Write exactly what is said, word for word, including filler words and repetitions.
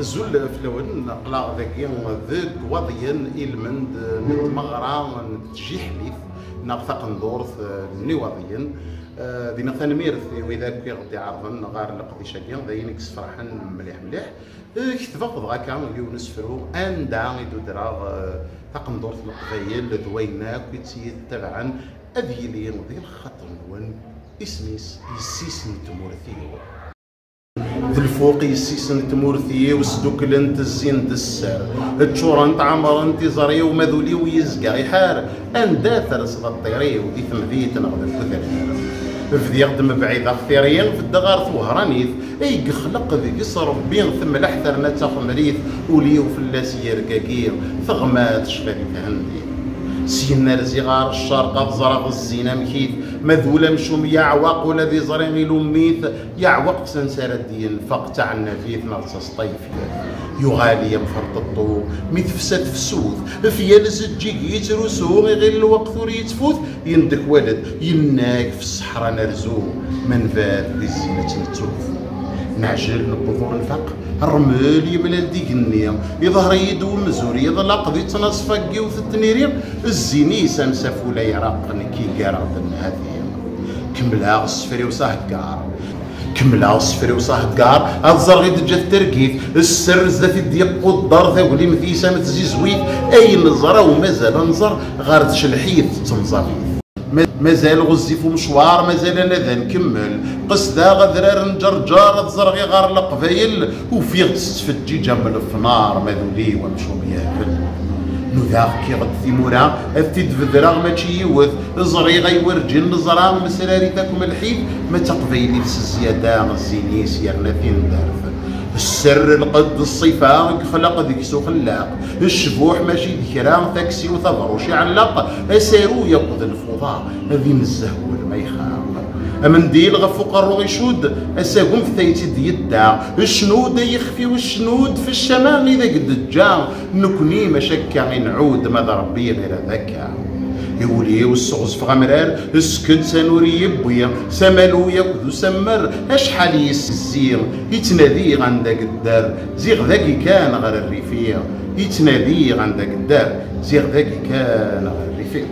Azul fell-awen, aql-aɣ dagi deg Waḍiyen, ilmend n tmeɣra n tjiḥlit neɣ taqendurt n Iwaḍiyen. Eh, dina tanemmirt i wid akk i ɣ-d-iɛerḍen ɣer leqdic-agi, d ayen i yessefraḥen mliḥ mliḥ. Eh, ketbeɣ dɣa akka yiwen usefru anda i d-udreɣ, eh, taqendurt n Leqbayel d wayen akk i tt-yettabaɛen, ad yili di lxaṭer-nwen isem-is Yessi-s n tmurt-iw. D lfuq yessi-s n tmurt-iw, sdukklent zzin-d sser, ččurent ɛemrent iẓri-w, ma d ul-iw yezga iḥar, anda terseḍ a ṭṭir-iw, di temdint neɣ deg udrar. Bdiɣ-d mebɛideɣ tiri, beddeɣ ɣer twehranit, ay yexleq deg-s Rebbi, temleḥ terna d taxemrit, ul-iw fell-as yergagi, teɣma tecfa di thendit. Syin rziɣ ɣer ccerq ad ẓreɣ zzin amek-it, ma d ul amcum yeɛweq ula d iẓri ilum-it, yeɛweq s ansi ara d-yenfeq d taɛennabit neɣ d tasṭayfit. Yuɣal-iyi am ferṭeṭṭu mi tefsa tefsut, f yal zeǧǧig yettrusu, iɣil lweqt ur yettfut, yendekwal-d yenna-k f ṣṣeḥra nerzu, ma nbat di zzin ad tt-nettut. Neɛjel newweḍ ur nfaq, rrmel yemlal-d igenni, iḍher-iyi-d umzur yeḍleq di ttnaṣfa n yiwet n tniri, zzin-is am safula yeraq, nekk i ggareɣ-d nnhati. Kemmleɣ ssefr-iw s aheggar. Kemmleɣ ssefr-iw s aheggar, ad ẓreɣ i d-teǧǧa targit, sser zdat i d-yeqquddar taglimt-is am tzizwit, ay neẓra u mazal ad nẓer ɣer tcelḥit d temẓabit. Ma-, mazal ɣezzif umecwar, mazal ad nkemmel. Qesdeɣ adrar n Ǧerǧer, ad ẓreɣ iɣer Leqbayel, ufiɣ-d s ttfeǧǧiǧ am lefnar, ma d ul-iw amcum yehbel. Nudaɣ kkiɣ-d timura, ad t-id-bedreɣ mačči yiwet, ẓriɣ ay werǧin neẓra, mesrarit akk melḥit, ma d taqbaylit s zzyada, zzin-is yerna tindert. Sser lqedd ṣṣifa, yexleq deg-s uxellaq, ccbuḥ mačči d kra, taksit abeṛṛuc iɛelleq, asaru yakk d lfuḍa, ad inezzeh wul ma ixaq. Amendil ɣef uqerru icudd, asagem f tayet i d-yedda, cnud ay ixef-iw cnud, f ccama i d ak-d-ǧǧa, nekni maca akka i nɛud, ma d Rebbi ɣir ad akka. I wul-iw sseɣzfeɣ amrar, ssked s anuri yewwi, s amalu yakk d usammer, acḥal yessi, i ttnadiɣ anda gedder, ziɣ dagi kan ɣer rrifi, i ttnadiɣ anda gedder, ziɣ dagi kan ɣer rrifi.